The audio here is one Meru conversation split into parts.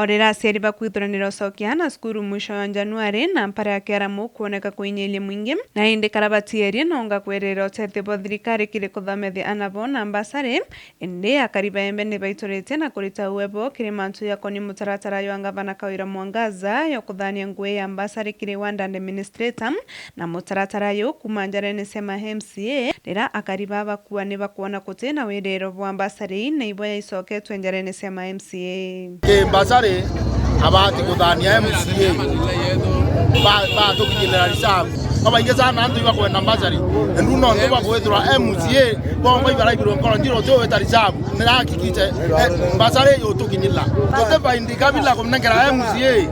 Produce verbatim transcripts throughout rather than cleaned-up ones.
O riria aciari bakwithuranira ucokia aana cukuru mwisho wa Januari, na mpara ya kiaramu kwoneka kuinyiria mwingi, na indi karabati erie nonga kwerera utethio bwa thirikari kiri kuthomethia aana bo na mbasari, indi akari ba Embe ni baituritie na kurita uwe bo kiri mantu jakoni mutaratara jwa ngavana Kawira Mwangaza ya kuthania ngugi ya mbasari kiri ward administrator, na mutaratara ju kuuma njarene cia ma M C A, riria akari baa bakua ni bakwona guti na wiriro bwa mbasari na ibo yaicoketwe njarene cia ma M C A. Ki mbasari abati kuthania M C A ba-, batukinyirira reserve. Babaingi sana antu ibakwenda mbasari, endu nontu bwa kwithirwa M C A bongwa ibaraigirwe nkoro njiro uti wita reserve. Nirahakikishe, eh, mbasari yutukinyirira. Tutibaindika bila kumnengera M C A.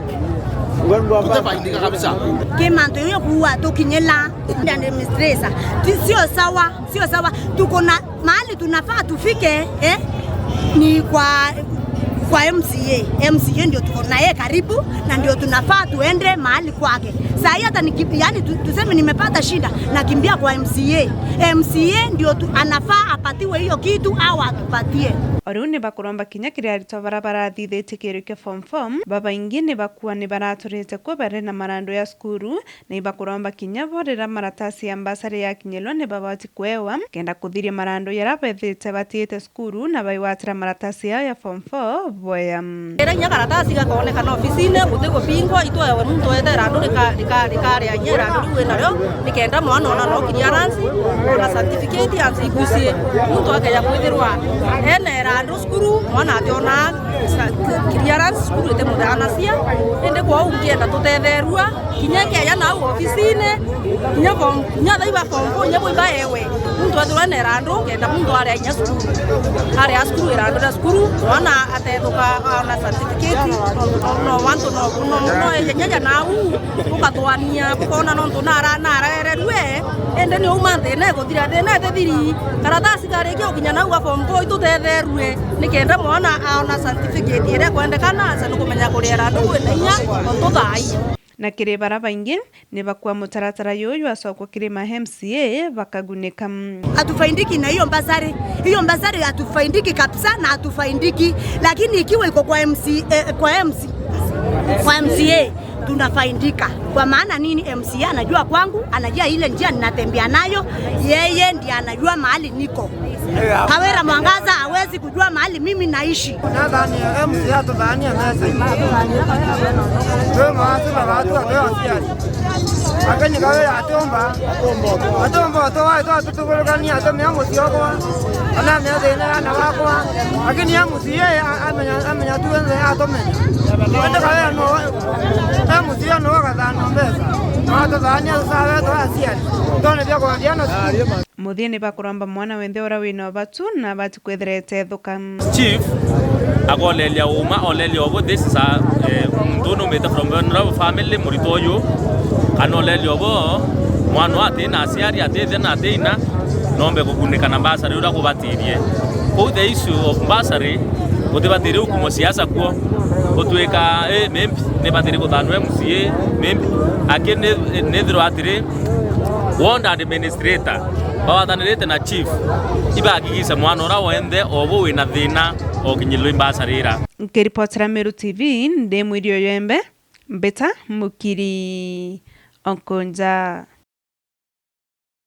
Tutibaindika kabisa. Ki mantu iu kuua tukinyila administrator. Ti, sio sawa, sio sawa. Tuko na mahali tunafaa tufike, eh? Ni kwa, kwa M C A. M C A ndio tuko na yeye karibu na ndio tunafaa tuende mahali kwake. Saa hii hata niki-, yani tu-, tuseme nimepata shida, nakimbia kwa M C A. M C A ndio tu-, anafaa apatiwe hiyo kitu au atupatie. O riu ni bakuromba kinya kiri aritwa bara barathithitie kiuru kia form four, babaingi ni bakua ni baraturite kuo bari na marandu ya cukuru, ni bakuromba kinya bo riria maratasi ya mbasari yakinyirwa ni babati kwewa, kenda kuthiria marandu jaria bethite batiite cukuru na baigwatira maratasi yao ya form four boya. Ira kinya karatasi gakoonekana ofisine, guti gupingwa, itwewe muntu eete irandu rika-, rika-, rikaria kinya irandu riu winario, nikenda mwana ona no clearance, ona certificate, ansi igucie. Muntu akeja kwithirwa ena irandu cukuru, mwana ationa sa-, clearance cukuru itimuthanacia, indi kwou nkienda tutetherua, kinya ikeja nau ofisine, kinya form, kinya thaiba form four, kinya bo ibaewe. Muntu ethirwa ena irandu, kenda muntu aria kinya cukuru. Aria cukuru, irandu ria cukuru, mwana atethuka, ona certificate, no, no, no, wantu no, no, no, eja nyeja nau, bukathwania, bukoona nontu nara-, narererue, indi ni uma thina ikuthira, thina itithiri. Karatasi karikia gukinya nau ga form four itutetherue, nikenda mwana aona certificate iria ikwendekana, aca ni kumenya kuria irandu kwina inya, nontu thaa ii. Na kiri bara baingi, ni bakua mutaratara juju jwacokwa kiri ma M C A bakagunika. Hatufaidiki na hiyo mbasari. Hiyo mbasari hatufaidiki kabisa na hatufaidiki. Lakini ikiwa iko kwa M C, eh, kwa M C, kwa M C A, tunafaidika. Kwa maana nini? M C A anajua kwangu, anajua ile njia ninatembea nayo, yeye ndiye anajua mahali niko. Kawira Mwangaza hawezi kujua mahali mimi naishi. Nathani M C A atuthania mesa. Twi mawasira batu atwe aciari. Lakini Kawira atiumba. Atiumba tu wa tu tutugurukania atumia muciokwa. Ana mea thina ana wakwa. Lakini M C A a-, amenya, amenya tu wenthe atumenya. Wende Kawira no, M C A no gathana mesa. Atuthania sawa tu aciari. Tone bia kwa ndiana. Muthia ni bakuromba mwana wenthe uria wina ubatu na abati kwithira etethuka. Chief, akoleria uma, oleria obo, this is a, eh, muntu uyu numite from vulnerable family, murito uyu, kana oleria obo, mwana uyu ati na aciari, ati ithe na ati ina, nombe kugunika na mbasari uria kubatirie. Kou the issue of mbasari, gutibatirie ukumo siasa kuo, gutwika, eh, maybe, nibatirie kuthanwa M C A, maybe, aki ni, nithirwa atiri, Ward administrator bawathanirite na chief ibahakikishe mwana uria wenthe obu wina thina okinyirwe i mbasari ira. Nkiripotera Meru T V, ndi Mwiri Oyembe, mbita Mukiri Okunja.